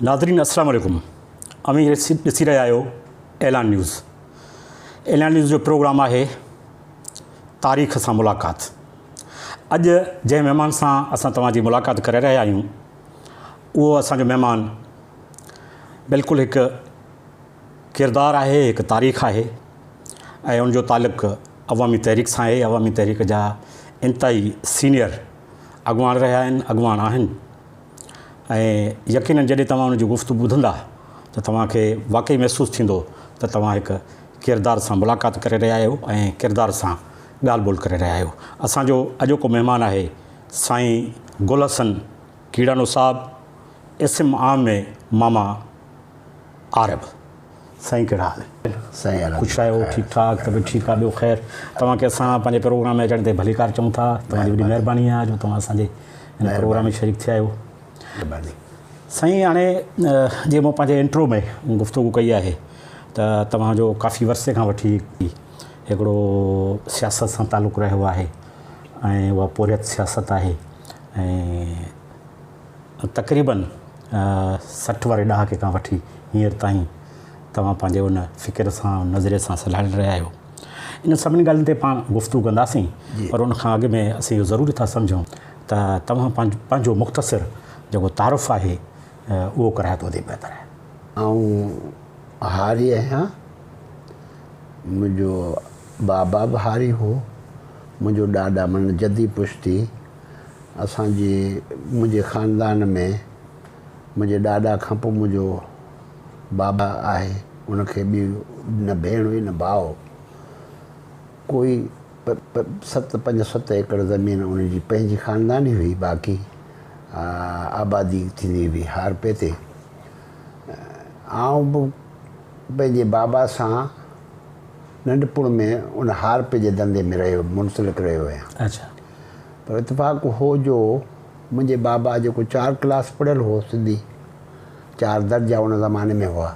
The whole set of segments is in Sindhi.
ناظرين السلام عليڪم اوهين ڏسي رهيا آهيو اعلان نيوز اعلان نيوز جو پروگرام آهي تاريخ سان ملاقات اڄ جنهن مهمان سان اسان توهان جي ملاقات ڪري رهيا آهيون اهو اسان جو مهمان بلڪل هڪ ڪردار آهي هڪ تاريخ آهي ۽ ان جو تعلق عوامي تحريڪ سان آهي عوامي تحريڪ جا انتهائي سينئر اڳواڻ رهيا آهن اڳواڻ آهن ۽ يقينن جڏهن توهان ان جي گفتگو ٻڌندا ته توهان کي واقعي محسوس ٿيندو ته توهان هڪ ڪردار سان ملاقات ڪري رهيا آهيو ۽ ڪردار سان ڳالهه ٻولهه ڪري رهيا آهيو. اسان جو اڄوڪو مهمان آهي سائين گل حسن ڪيڙانو صاحب اسم عام ۾ ماما عارب. سائين ڪهڙا حال آهن؟ سائين الحمد خوش آهيو ٺيڪ ٺاڪ طبيعت ٺيڪ آهي ٻيو خير توهان کي اسان پنهنجي پروگرام ۾ اچڻ تي ڀليڪار چئون ٿا توهان جي وڏي مهرباني آهي جو توهان اسان جي هن پروگرام ۾ شريڪ ٿيا آهيو مهرباني سائين هاڻي جيئن مون پنهنجي انٽرو ۾ گفتگو ڪئي آهي ته توهان جو ڪافي ورثي کان وٺي هڪڙو سياست سان تعلق رهيو آهي ۽ اها پورهيت سياست آهي ۽ تقريبن 60 واري ڏهاڪي کان وٺي هينئر تائين توهان پنهنجي ان فڪر سان ان نظريي سان سلهاڙيل رهيا آهيو. انهن سڀني ڳالهين تي پاڻ گفتگو ڪنداسين پر ان کان اڳ ۾ اسين اهو ضروري ٿا سمجهون ته توهان پنهنجو مختصر جيڪو تعارف آهي اهو ڪرايو ته وڌيڪ بهتر آهي. آئون هاري آهيان. منهنجو بابا به هاري هو. منهنجو ڏاڏا معنيٰ جدي پشتي اسان جي منهنجي خاندان ۾ منهنجي ڏاڏا کان پوء منهنجو بابا آهي ان کي ٻي نه ڀيڻ هئي نه ڀاء هو. ڪوئي ست پنج ست ايڪڙ زمين ان جي پنهنجي خانداني هئي باقي آبادي ٿيندي هئي هارپي تي. آئون به پنهنجي بابا سان ننڍپڻ ۾ ان هارپي جي ڌنڌي ۾ رهيو منسلڪ رهيو آهيان. اڇا. پر اتفاق هو جو منهنجي بابا جيڪو چار ڪلاس پڙهيل هو سنڌي چار درجا ان زماني ۾ هئا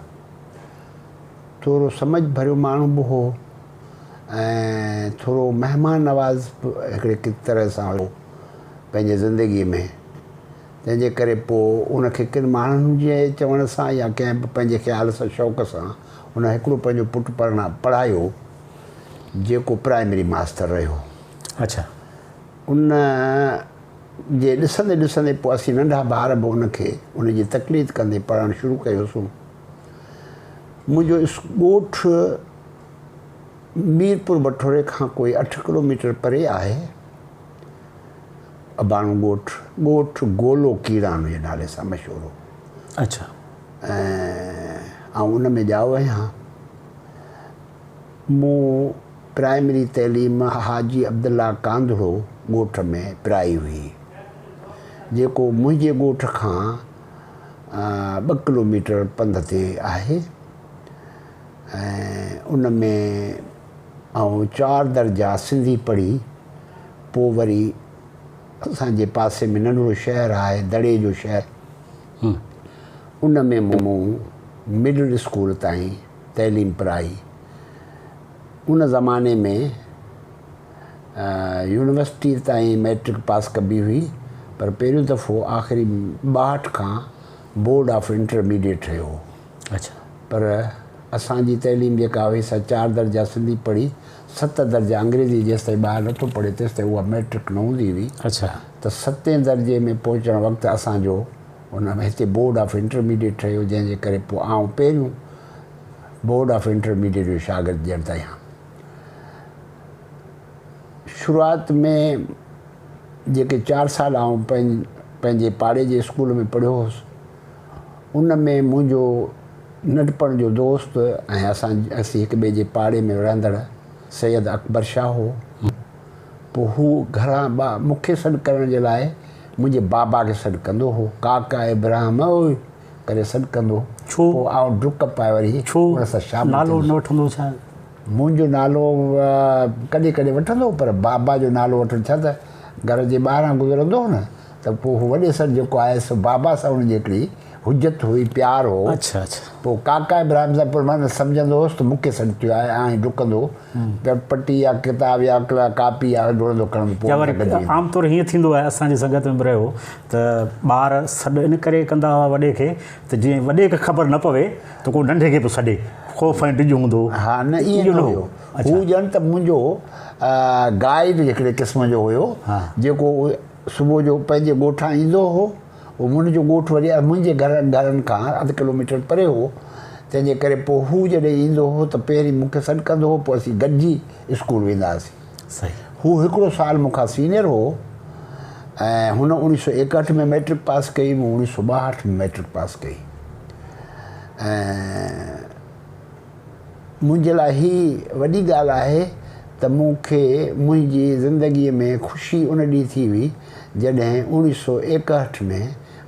ٿورو سمجهه ڀريو ماڻهو به هو ۽ ٿورو مهمان نواز به هڪڙي طرح سان هو پنهنجي زندگي ۾ تنهن جي ڪري پوء ان کي ڪن ماڻهن جي چوڻ سان يا ڪنهن به پنهنجي خيال سان شوق سان هن هڪڙو پنهنجو پٽ پڙهڻا پڙهايو جيڪو پرائمري ماستر رهيو. اڇا. ان جي ڏسندي ڏسندي پوء اسين ننڍا ٻار به ان کي ان جي تقليد ڪندي پڙهڻ شروع ڪيوسون. منهنجو ڳوٺ ميرپور بٺوري کان ڪوئي اٺ ڪلوميٽر پري آهي. اباڻو ڳوٺ، ڳوٺ گولو ڪيڙانو جي نالي سان مشهور هو. اڇا. ۽ آئون ان ۾ ڄائو آهيان. مون پرائمري تعليم حاجي عبدالله ڪانڌڙو ڳوٺ ۾ پرائي هئي، جيڪو منهنجي ڳوٺ کان ٻه ڪلوميٽر پنڌ تي آهي ۽ ان ۾ آئون چار درجا سنڌي پڙهي پوء وري اسان جي پاسي ۾ ننڍڙو شهر آهي دڙي جو شهر ان ۾ مون مڊل اسڪول تائين تعليم پرائي. ان زماني ۾ يونيورسٽي تائين مئٽرڪ پاس ڪبي هئي پر پهريون دفعو آخري 62 کان بورڊ آف انٽرميڊيٽ ٺهيو هو. اڇا. پر اسان جي تعليم جيڪا هئي سا چار درجا سنڌي پڙهي ست درجا انگريزي جيستائين ٻار نٿو پڙهي تيستائين اها مئٽرڪ نه هوندي هئي. اڇا. ته ستين درجي ۾ پهچڻ وقت اسان جو ان هتي بورڊ آف انٽرميڊيٽ ٺهيو جنهن جي ڪري پوء آئون پهريون بورڊ آف انٽرميڊيٽ جو شاگرد ڄڻ ته آهيان. شروعات ۾ جيڪي چار سال آئون پنهنجي پاڙي جي اسڪول ۾ پڙهيو هوس ان ۾ منهنجو ننڍپڻ جو دوست ۽ اسان اسين هڪ ٻئي جي پاڙي ۾ رهندڙ سيد اڪبر شاهه هو. پوء هو گهران مون کي سڏ ڪرڻ جي لاء منهنجي بابا کي سڏ ڪندو هو، ڪاڪا ابراهيم اوئي ڪري سڏ ڪندو هو. ڇو؟ پوء آئون ڊڪ پائي وري ڇو؟ ان سان شامل نالو ٿيندس. نه وٺندو هو ڇا؟ منهنجو نالو ڪڏهن ڪڏهن وٺندو هو پر بابا جو نالو وٺڻ ڇا ته گهر جي ٻاهران گذرندو هو نه ته پوء هو وڏي سڏ جيڪو آهي سو بابا سان ان جي هڪڙي حجت هئي، پيار هو. اڇا اڇا. پوء ڪاڪا ابراهيم صاحب پر مان سمجهندو هوس ته مون کي سڏ ٿيو آهي، آئين ڊڪندو ته پٽي يا ڪتاب يا ڪاپي يا ڊوڙندو کڻندو پوء يا وري ان سان گڏجي ويندو. عام طور هيئن ٿيندو آهي اسان جي سنگت ۾ به رهيو ته ٻار سڏ ان ڪري ڪندا هئا وڏي کي ته جيئن وڏي کي خبر نه پوي ته ڪو ننڍي کي پيو سڏي، خوف ۽ ڊڄ هوندو هو. ها نه ائين اهو نه نه هو. هيو. هو ڄڻ ته منهنجو گائيڊ هڪڙي قسم جو هيو جيڪو صبح جو پنهنجي ڳوٺان ايندو هو. هو منهنجو ڳوٺ وري منهنجي گهرن کان اڌ ڪلوميٽر پري هو، تنهن جي ڪري پوء هو جڏهن ايندو هو ته پهرين مون کي سڏ ڪندو هو، پوء اسين گڏجي اسڪول ويندا هئاسين. هو هڪڙو سال مون کان سينئر هو ۽ هن اوڻيهه سؤ ايڪهٺ ۾ مئٽرڪ پاس ڪئي، مون اوڻيهه سؤ ٻاهٺ ۾ مئٽرڪ پاس ڪئي ۽ منهنجي لاء هي وڏي ڳالهه آهي ته مون کي منهنجي زندگيء ۾ خوشي ان ڏينهن ٿي هئي جڏهن اوڻيهه سؤ ايڪهٺ ۾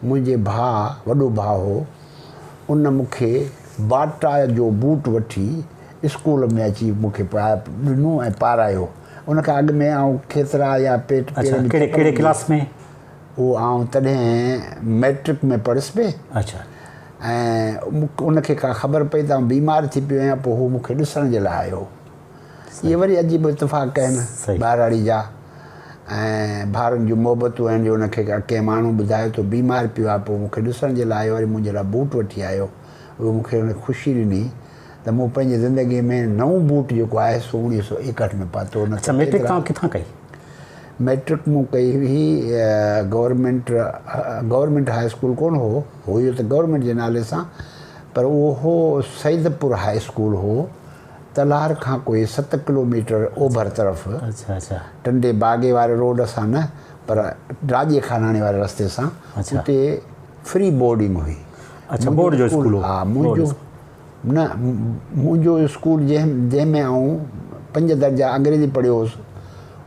منهنجي ڀاء، وڏو ڀاء هو، ان مون کي باٽا جو بوٽ وٺي اسڪول ۾ اچي مون کي ڏنو ۽ پارايو. ان کان اڳ ۾ آئون کيترا يا پيٽ پير اڇا ۾ ڪهڙي چپل ڪهڙي هوندي ڪلاس ۾؟ اهو آئون تڏهن مئٽرڪ ۾ پڙهيس پئي. اڇا. ۽ ان کي ڪا خبر پئي ته آئون بيمار ٿي پيو آهيان پوء هو مون کي ڏسڻ جي لاء آيو. اهي وري عجيب اتفاق آهن ٻهراڙي جا ۽ ڀائرن جون محبتون آهن جو ان کي ڪنهن ماڻهو ٻڌايو ته بيمار پيو آهي پوء مون کي ڏسڻ جي لاء آيو وري منهنجي لاء بوٽ وٺي آيو. اهو مون کي ان خوشي ڏني ته مون پنهنجي زندگي ۾ نئون بوٽ جيڪو آهي سو 1961 ۾ پاتو. اڇا ميٽرڪ توهان ڪٿان ڪئي؟ مئٽرڪ مون ڪئي هئي گورنمينٽ گورنمينٽ هاء اسڪول ڪونه هو، هيو ته گورنمينٽ جي نالي سان پر اهو هو سيدپور هاء اسڪول هو تلهار کان ڪوئي 7 ڪلوميٽر اوڀر طرف ٽنڊي باگي واري روڊ سان نه پر راڄي خاناڻي واري رستي سان اتي فري بورڊنگ هئي. اڇا بورڊ جو اسڪول هو. ها منهنجو نه منهنجو اسڪول جنهن جنهن ۾ آئون 5 درجا انگريزي پڙهيو هوس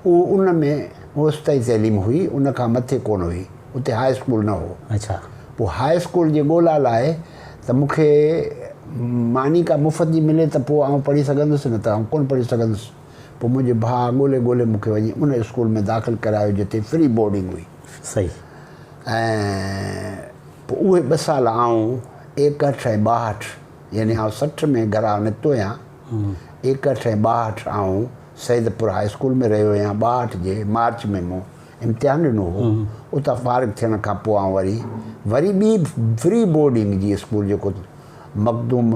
اهو ان ۾ اوستائين تعليم هئي ان کان مٿي ڪونه هئي اتي هاء اسڪول نه هو. اڇا. پوء هاء اسڪول جي ڳولا لاء ته مون کي ماني ڪا مفت جي ملي ته پوء آئون پڙهي سگهندس نه ته آئون ڪونه پڙهي سگهندس. پوء منهنجي ڀاء ڳولي ڳولي مون کي وڃي ان اسڪول ۾ داخل ڪرايو جتي فري بورڊنگ هئي. صحيح. ۽ پوء اهي 2 سال آئون 61 ۽ 62 يعني آئون 60 ۾ گهران نڪتو آهيان، 61 ۽ 62 آئون سيدپور هاء اسڪول ۾ رهيو آهيان، 62 جي مارچ ۾ مون امتحان ڏنو هو، اتان فارغ ٿيڻ کان پوء آئون وري وري ٻي فري بورڊنگ جي اسڪول جيڪو مخدوم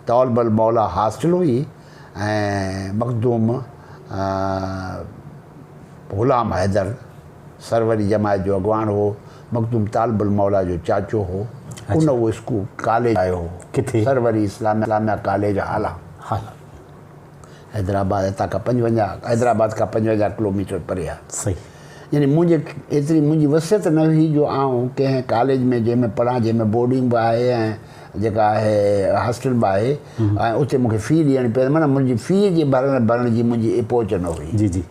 طالب الموليٰ هاسٽل هئي ۽ مخدوم غلام حيدر سروري جماعت جو اڳواڻ هو، مخدوم طالب الموليٰ جو چاچو هو، ان اهو اسڪول ڪاليج آيو هو، ڪٿي؟ سروري اسلاميه ڪاليج هالا. هالا. حيدرآباد هتان کان 55 حيدرآباد کان 55 ڪلوميٽر پري آهي. صحيح. يعني منهنجي ايتري منهنجي وسعت نه هئي جو آئون ڪنهن ڪاليج ۾ جنهن ۾ پڙهان جنهن ۾ بورڊنگ به آهي ۽ جيڪا آهي هاسٽل به آهي ۽ اتي مون کي في ڏيڻي پئي معنيٰ منهنجي في جي ڀرڻ جي منهنجي پهچ نه هئي. جي جي.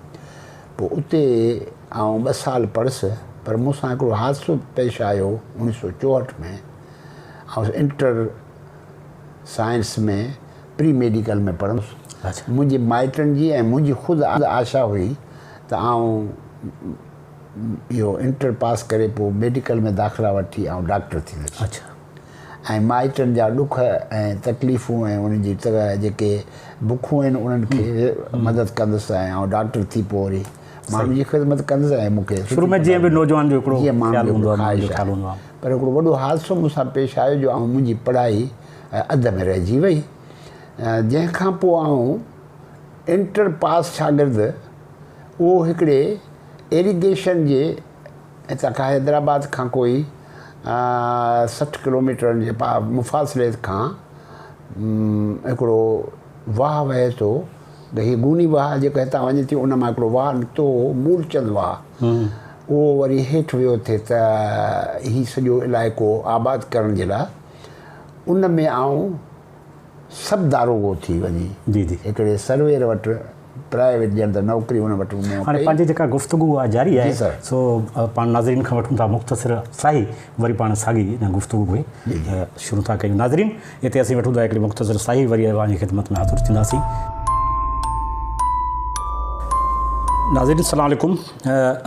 پوء اتي آئون 2 سال پڙهيس پر مون سان هڪڙو حادثو پيش آيو 1964 ۾ آئون انٽر سائنس ۾ پري ميڊيڪل ۾ پڙهندس. منهنجي مائٽن جي ۽ منهنجي خود آشا هئي ته آئون اهو انٽر پاس ڪري پوء ميڊيڪل ۾ داخلا وٺي آئون ڊاڪٽر ٿيندس. ۽ مائٽن جا ڏک ۽ تڪليفون ۽ انهن جي جيڪي بکون آهن انهن کي مدد ڪندس ۽ آئون ڊاڪٽر ٿي پوء وري ماڻهن جي خدمت ڪندس ۽ مون کي شروع ۾ جيئن به نوجوان جو هڪڙو خيال هوندو آهي، ماڻهن جو خيال هوندو آهي. پر هڪڙو وڏو حادثو مون سان پيش آيو جو آئون منهنجي پڙهائي اڌ ۾ رهجي وئي جنهن کان پوء آئون انٽر پاس شاگرد اهو هڪڙي ايريگيشن جي هتان کان حيدرآباد کان ڪوئي 60 ڪلوميٽرن جي مفاصلي کان هڪڙو واهه وهي ٿو ته هي گوني واهه جيڪو هتان وڃي ٿي ان مان هڪڙو واهه نڪتو هو مولچند واهه اهو وري هيٺ ويو ٿي ته هي سڄو علائقو آباد ڪرڻ جي لاء ان ۾ آئون سب داروغو ٿي وڃي جي جي هڪڙي سروير وٽ پرائيويٽ ڄڻ ته نوڪري ان وٽ مون هاڻي ڪئي. پنهنجي جيڪا گفتگو آ جاري جي آهي سر. سو پاڻ ناظرين کان وٺون ٿا مختصر ساهي وري پاڻ ساڳي ان گفتگو کي شروع ٿا ڪيون ناظرين هتي اسين وٺون ٿا هڪڙي مختصر ساهي وري اوهان جي خدمت ۾ حاضر ٿينداسين. ناظرين السلام عليڪم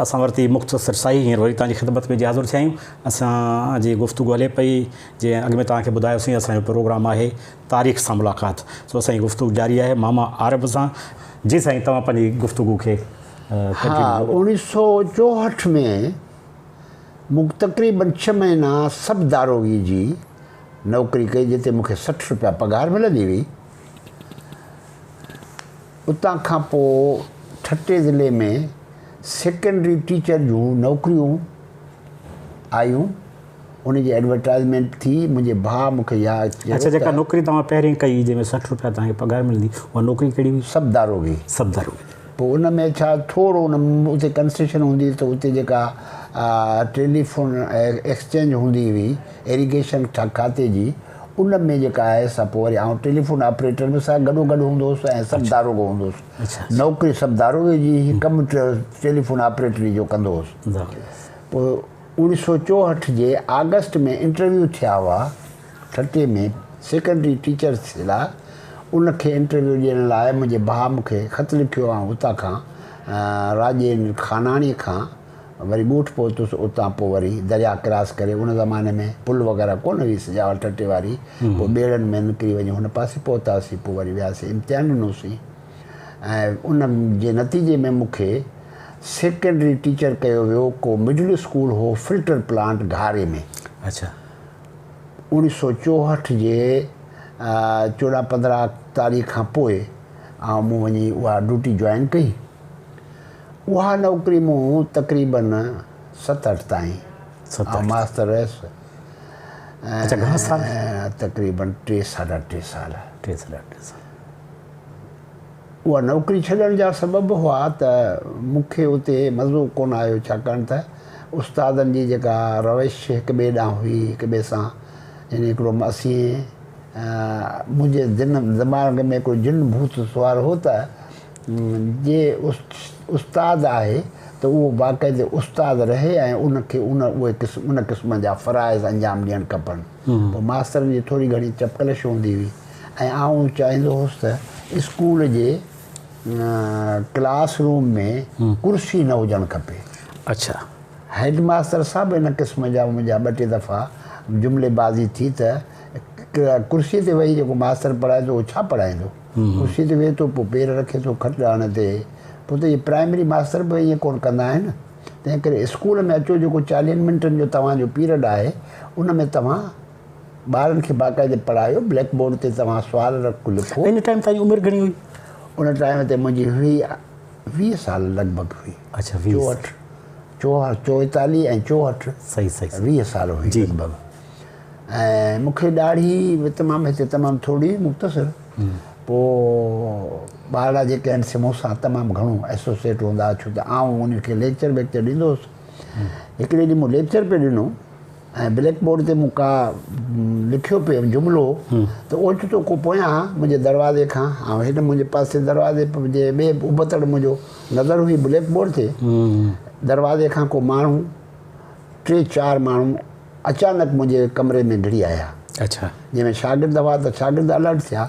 اسان ورتي مختصر ساهي هينئر وري توهان جي خدمت ۾ جي حاضر ٿيا آهيون اسان جي گفتگو هلي پئي جيئن اڳ ۾ توهان کي ٻڌايوسين اسان جو پروگرام آهي تاريخ سان ملاقات سو اسان جي گفتگو جاري آهي ماما عارب سان جي سائين توهان پنهنجي گفتگو کي ها 1964 ۾ مون تقريبن ڇهه مهينا سب داروغي جي نوڪري ڪئي جتي مون کي 60 روپيا پگهار ملندي هئي. اتان کان پوء ٺٽي ضلعي ۾ سيڪنڊري ٽيچر جون نوڪريون آيون، ان جي ايڊورٽائزمينٽ ٿي، منهنجي ڀاء مون کي اها چيو اڇا جيڪا ته. نوڪري توهان پهرين ڪئي جنهن ۾ 60 روپيا توهان کي پگهار ملندي اها نوڪري ڪهڙي هئي؟ سب داروغي. سب داروغي. پوء ان ۾ ڇا ٿورو ان اتي ڪنسيشن هوندي هئي ته اتي جيڪا ٽيليفون ايڪسچينج هوندي هئي ايريگيشن کاتي جي ان ۾ جيڪا آهي سا پوء وري آئون ٽيليفون آپريٽر به سان گڏو گڏ هوندو هوس ۽ سب داروغو هوندو هوس. نوڪري سب داروغي جي هئي ڪم ٽيليفون آپريٽري جو ڪندو هوس. پوء 1964 جي آگسٽ ۾ انٽرويو ٿيا هئا ٺٽي ۾ سيڪنڊري ٽيچرس جي لاء ان کي انٽرويو ڏيڻ لاء منهنجي ڀاء مون کي خط لکيو آئون اتان کان راڄين خاناڻي کان وري ڳوٺ پهتس اتان پوء وري درياء ڪراس ڪري ان زماني ۾ پل وغيره ڪونه هئي سجاول ٺٽي واري پوء ٻيڙن ۾ نڪري وڃي هن پاسي پهتاسين پوء وري وياسين امتحان ڏنوسين ۽ ان جي نتيجي ۾ مون کي سيڪنڊري ٽيچر ڪيو ويو ڪو مڊل اسڪول هو فلٽر پلانٽ گهاري ۾. اڇا. 1964 جي 14 15 تاريخ کان پوء آئون مون وڃي اها ڊيوٽي جوائن ڪئي. اها نوڪري مون تقريبن ست اٺ تائين آئون ماستر رهيس. اڇا گهڻا سال؟ تقريبن ٽي ساڍا ٽي سال. ٽي ساڍا ٽي سال. اها نوڪري ڇڏڻ جا سبب هئا ته مون کي اتي مزو ڪونه آيو ڇاڪاڻ ته استادن جي جيڪا روش هڪ ٻئي ڏانهن هئي هڪ ٻئي سان يعني هڪڙو اسين منهنجي دماغ ۾ هڪڙو جن ڀوت سوار هو ته جي استاد آهي ته اهو باقاعدي استاد رهي ۽ ان کي ان اهي قسم ان قسم جا فرائض انجام ڏيڻ کپن پوء ماسترن جي ٿوري گهڻي چپقلش هوندي هئي ۽ آئون چاهيندو هوس ته اسڪول جي ڪلاس روم ۾ ڪرسي نه هجڻ کپي. اڇا. هيڊ ماستر صاحب ان قسم جا منهنجا ٻه ٽي دفعا جملي بازي ٿي ته ڪرسي تي ويهي جيڪو ماستر پڙهائي ٿو اهو ڇا پڙهائيندو؟ ڪرسي تي ويهي ٿو پوء پير رکي ٿو کٽ ڏاڻ تي. پوء ته اهي پرائمري ماستر به ائين ڪونه ڪندا آهن. تنهن ڪري اسڪول ۾ اچو جيڪو چاليهن منٽن جو توهان جو پيرڊ آهي ان ۾ توهان ٻارن کي باقاعدي پڙهايو، بليڪ بورڊ تي توهان سوال لکو. ان ٽائيم تائين عمر گهڻي هئي؟ ان ٽائيم تي منهنجي هئي 20 سال لڳ ڀڳ هئي. اڇا 20 چوهٺ، چوهٺ، چوئيتاليهه ۽ چوهٺ. صحيح صحيح. 20 سال هئي لڳ ڀڳ. ۽ مون کي ڏاڙهي به تمام هتي تمام ٿوري مختصر. پوء ٻارڙا جيڪي آهن سي مون سان تمام گهڻو ايسوسيئيٽ هوندا ڇو ته آئون انهن کي ليڪچر ويڪچر ڏيندو هوس. هڪڙي ڏينهن مون ليڪچر پئي ڏنو. ۽ بليڪ بورڊ تي مون ڪا لکيو پئي جملو ته اوچتو ڪو پويان منهنجي دروازي کان ۽ هن منهنجي پاسي دروازي جي ٻئي ابتڙ منهنجو نظر هئي بليڪ بورڊ تي دروازي کان ڪو ماڻهو ٽي چار ماڻهو اچانڪ منهنجي ڪمري ۾ گهڙي آيا. اڇا. جنهن ۾ شاگرد هئا ته شاگرد الرٽ ٿيا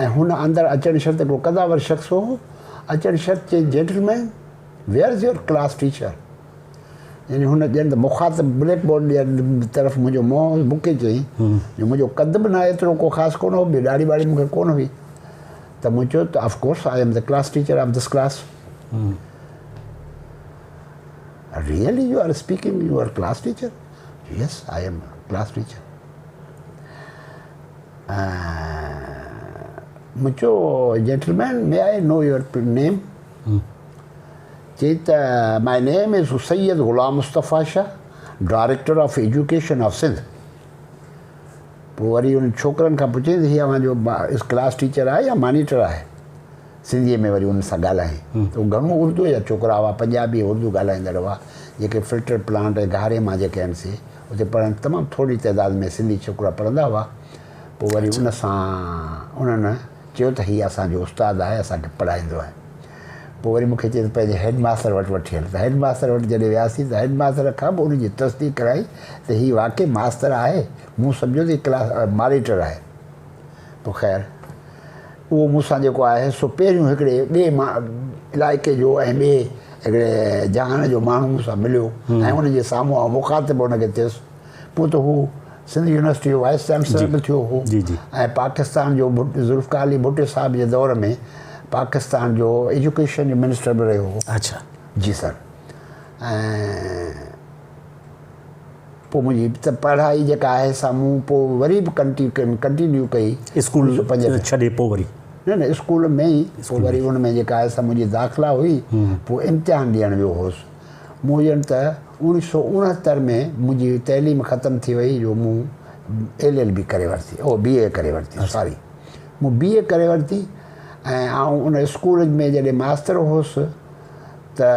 ۽ هن اندر اچڻ شرط هڪڙو قداور شخص هو اچڻ شرط چيائين gentleman where is your class teacher? يعني هن ڄڻ ته مخاطب بليڪ بورڊ جي طرف منهنجو منهن مون کي چيائين جو منهنجو قد به نه ايترو ڪو خاص ڪونه هو، ٻيو ڏاڙهي ٻاڙهي مون کي ڪونه هئي ته مون چيو ته of course I am the class teacher of this class. Really you are speaking you are class teacher? Yes I am class teacher. مون چيو gentleman may I know your name? چي ته my name is Syed Ghulam Mustafa Shah director of education of Sindh. پوء وري انهن ڇوڪرن کان پڇيائين ته هي اوهان جو ڪلاس ٽيچر آهي يا مانيٽر آهي؟ سنڌيء ۾ وري انهن سان ڳالهايائين ته گهڻو اردوء جا ڇوڪرا هئا، پنجابي ۽ اردو ڳالهائيندڙ هئا، جيڪي فلٽر پلانٽ ۽ گهاري مان جيڪي آهن سي اتي پڙهن، تمام ٿوري تعداد ۾ سنڌي ڇوڪرا پڙهندا هئا. پوء وري ان سان انهن چيو ته هي اسان جو استاد آهي، اسان کي پڙهائيندو آهي. پوء وري مون کي چيس پنهنجي هيڊ ماستر وٽ وٺي هل ته هيڊ ماستر وٽ جڏهن وياسين ته هيڊ ماستر کان به ان جي تصديق ڪرائي ته هي واقعي ماستر آهي، مون سمجهيو ته هي ڪلاس مانيٽر آهي. پوء خير اهو مون سان جيڪو آهي سو پهريون هڪڙي ٻئي علائقي جو ۽ ٻئي هڪڙي جهان جو ماڻهو مون سان مليو ۽ ان جي سامهون آئون مخاطب ان کي ٿيس. پوء ته هو سنڌ يونيورسٽي جو وائيس چانسلر به ٿيو هو ۽ پاڪستان جو ذوالفقار علي ڀٽي صاحب جي دور ۾ پاڪستان جو ايجوڪيشن جو منسٽر به رهيو هو. اڇا. جي سر. ۽ پوء منهنجي ته پڙهائي جيڪا آهي سا مون پوء وري به ڪنٽينيو ڪئي. اسڪول ڇڏي پوء وري؟ نه نه اسڪول ۾ ئي پوء وري ان ۾ جيڪا آهي سا منهنجي داخلا هئي پوء امتحان ڏيڻ ويو هوس. مون ڄڻ ته اوڻيهه سو اڻهتر ۾ منهنجي تعليم ختم ٿي وئي جو مون ايل ايل بي ڪري ورتي او بي اي ڪري ورتي ساري مون بي اي ڪري ورتي ۽ آئون ان اسڪول ۾ جڏهن ماستر هوس ته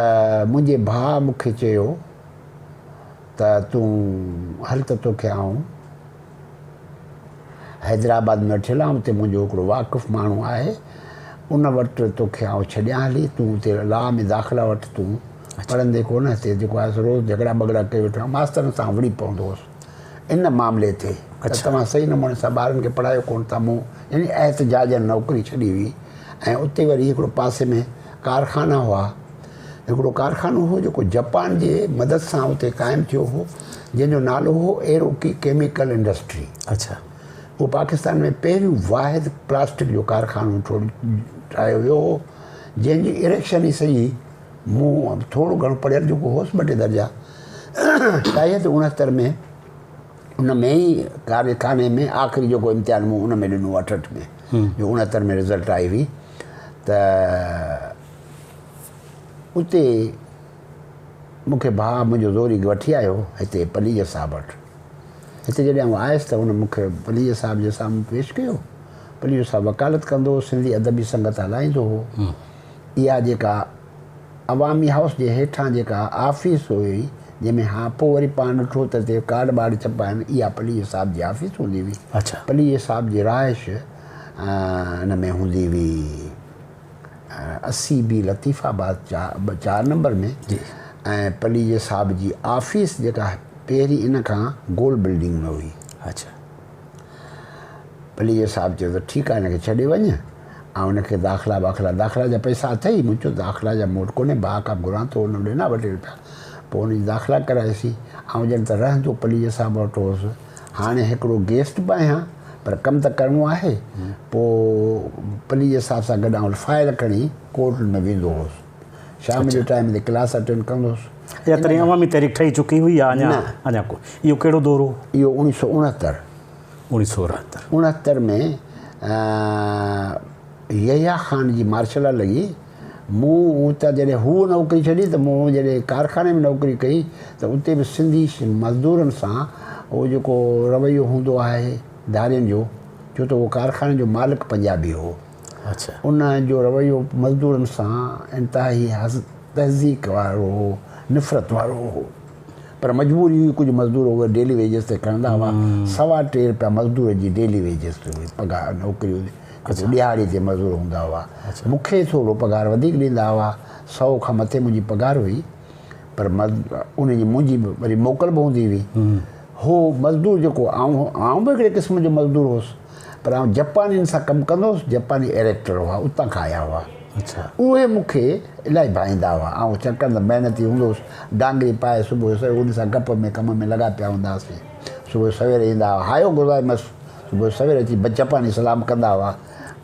منهنجي ڀاء مون کي چيو ته تون هل ته توکي آئون حيدرآباد ۾ وٺي هلان، اتي منهنجو هڪڙو واقف ماڻهو آهي، ان وٽ توکي آئون ڇڏيان هلي، تون اتي لا ۾ داخلا وٺ، تون پڙهندين ڪونه، هتي جيڪو آهي سو روز جهڳڙا ٻڳڙا ڪيو ويٺو آهيان. ماسترن سان وڙهي پوندو هوس ان معاملي تي ته توهان صحيح نموني سان ٻارن کي پڙهايو ڪونه ٿا. مون يعني احتجاجن نوڪري ڇڏي هئي ۽ اتي وري هڪڙو پاسي ۾ ڪارخانا هئا. هڪڙو ڪارخانو هو جيڪو جپان جي مدد سان اتي قائم ٿيو هو جنهن جو نالو هو ايروڪي ڪيميڪل انڊسٽري. اڇا. اهو پاڪستان ۾ پهريون واحد پلاسٽڪ جو ڪارخانو ٺاهيو ويو هو جنهن جي اريڪشن ئي سڄي مون ٿورو گهڻو پڙهيل جيڪو هوس ٻه ٽي درجا شايد 69 ۾ ان ۾ ئي ڪارخاني ۾ آخري جيڪو امتحان مون ان ۾ ڏنو 68 ۾ جو 69 ۾ رزلٽ آئي هئي ته اتي مون کي ڀاء منهنجو زوري وٺي آيو هتي پليجي صاحب وٽ. هتي جڏهن آئون آيس ته هن مون کي پليجي صاحب جي سامهون پيش ڪيو. پليجو صاحب وڪالت ڪندو هو، سنڌي ادبي سنگت هلائيندو هو. اها جيڪا عوامي هائوس جي هيٺان جيڪا آفيس هئي، جنهن ۾ هان پوء وري پاڻ ڏٺو ته هتي ڪارڊ ٻارڊ ڇپا آهن، اها پليجي صاحب جي آفيس هوندي هئي. پليجي صاحب جي رهائش ان ۾ هوندي هئي. 80 بي لطيف آباد چار نمبر ۾ ۽ پليجي صاحب جي آفيس جيڪا پهرين ان کان گول بلڊنگ ۾ هئي. اڇا. پليجي صاحب چيو ته ٺيڪ آهي هن کي ڇڏي وڃ ۽ ان کي داخلا باخلا داخلا جا پئسا اٿئي؟ مون چيو داخلا جا مون وٽ ڪونهي ڀاء کان گهران ٿو ان ڏنا ٻه ٽي روپيا پوء ان جي داخلا ڪرائيسين. آئون ڄڻ ته رهندو پليجي صاحب وٽ هوس. هاڻي هڪڙو گيسٽ به آهيان پر ڪم ته ڪرڻو آهي. پوء پليجي صاحب سان گڏ آئون فائل کڻي ڪورٽ ۾ ويندو هوس. شام جو ٽائيم تي ڪلاس اٽينڊ ڪندو هوس. اها تڏهن عوامي تحريڪ ٺهي چڪي هئي يا اڃا اڃا ڪو؟ اهو ڪهڙو دور هو؟ اهو اوڻيهه سؤ اڻهتر. اوڻيهه سؤ اڻهتر. اڻهتر ۾ يحيٰ خان جي مارشل لا لڳي. مون اتان جڏهن هوء نوڪري ڇڏي ته مون جڏهن ڪارخاني ۾ نوڪري ڪئي ته اتي به سنڌي مزدورن سان اهو جيڪو رويو هوندو آهي ڌارين جو، ڇو ته اهو ڪارخاني جو مالڪ پنجابي هو، ان جو رويو مزدورن سان انتهائي تهذيق وارو هو، نفرت وارو هو. پر مجبوري هئي ڪجهه مزدور اهي ڊيلي ويجز تي کڻندا هئا، سوا ٽي رپيا مزدور جي ڊيلي ويجز تي هئي پگهار نوڪري هوندي جيڪو ڏهاڙي تي مزدور هوندا هئا. مون کي ٿورو پگهار وڌيڪ ڏيندا هئا، سئو کان مٿي منهنجي پگهار هئي پر ان جي منهنجي وري موڪل به هوندي هئي. هو مزدور جيڪو آئون آئون به هڪڙي قسم جو مزدور هوس پر آئون جپانين سان ڪم ڪندو هوس، جپاني ائريڪٽر هئا اتان کان آيا هئا. اهي مون کي الاهي ڀائيندا هئا. آئون ڇاڪاڻ ته محنتي هوندو هوس، ڊانگري پائي صبح جو سوير انهن سان گپ ۾ ڪم ۾ لڳا پيا هوندا هئاسين. صبح جو سوير ايندا هئا، هايو گذايمس. صبح جو سوير اچي جپاني سلام ڪندا هئا.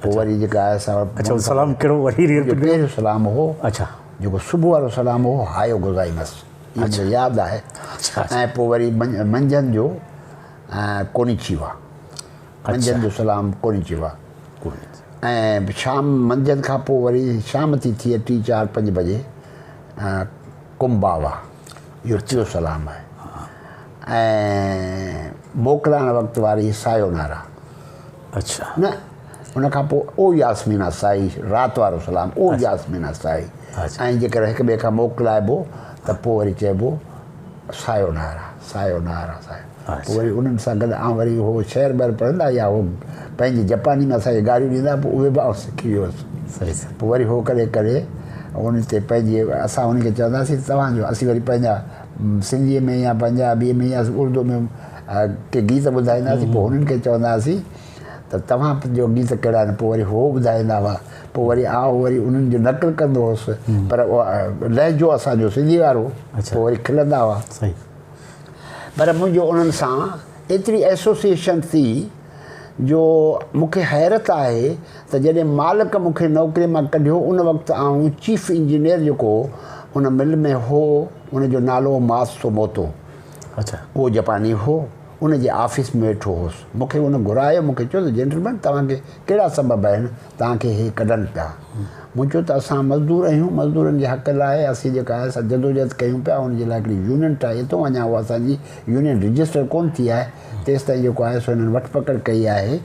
پوء وري جيڪا آهي سا اڇا سلام ڪهڙو وري منهنجو پهريون سلام هو. جيڪو صبح وارو سلام هو هايو گذايمس. اهو مون کي ياد آهي. ۽ پوء وري منجهند جو ڪونيچيوا. منجهند جو سلام ڪونيچيوا. ۽ شام منجهند کان پوء وري شام ٿي ٿئي ٽي چار پنج بجي ڪمباوا. اهو ٽيون سلام آهي. ۽ موڪلائڻ وقت واري سايونارا. اڇا. نه ان کان پوء او ياسمينا سائي رات وارو سلام او ياسمينا سائي. ۽ جيڪر هڪ ٻئي کان موڪلائبو ته پوء وري چئبو سايونارا سايونارا سايو. پوء وري انهن سان گڏ آئون وري هو شعر ٻر پڙهندا يا هو پنهنجي جپاني ۾ اسان کي گاريون ڏيندا پوء اهي به آئون سکي ويو هوس. پوء وري هو ڪڏهن ڪڏهن ان تي پنهنجي اسان انهن کي چونداسين توهان جو اسين وري پنهنجا سنڌيء ۾ يا پنجابيء ۾ يا اردوء ۾ ڪي گيت ٻڌائينداسين پوء هنن کي چونداسين ته توهان جو گيت ڪهڙا آهن پوء وري هو ٻڌائيندا هئا پوء وري آئون وري انهن جو نقل ڪندو هوس پر لهجو اسان جو سنڌي وارو پوء وري کلندا هئا. پر منهنجو انهن سان ايتري ايسوسيئيشن ٿي جو مون کي حيرت آهي ته جڏهن مالڪ مون کي نوڪري مان ڪڍيو ان وقت آئون چيف انجنيئر جيڪو ان مل ۾ هو ان جو نالو هو ماتسو موتو اهو جپاني هو ان جي آفيس ۾ ويٺو هوس مون کي ان گهرايو مون کي چيو ته جينٽلمين توهان کي ڪهڙا سبب آهن توهان کي هي ڪڍن پيا. مون چيو ته اسان مزدور آهيون، مزدورن جي حق لاء اسين جيڪا آهي سا جدوجهد ڪيون پيا، ان جي لاء هڪڙي يونين ٺاهي اٿئون، اڃا اها اسان جي يونين رجسٽر ڪونه ٿي آهي، تيستائين جيڪو آهي سو هنن وٺ پڪڙ ڪئي آهي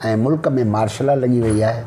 ۽ ملڪ ۾ مارشلا لڳي وئي آهي.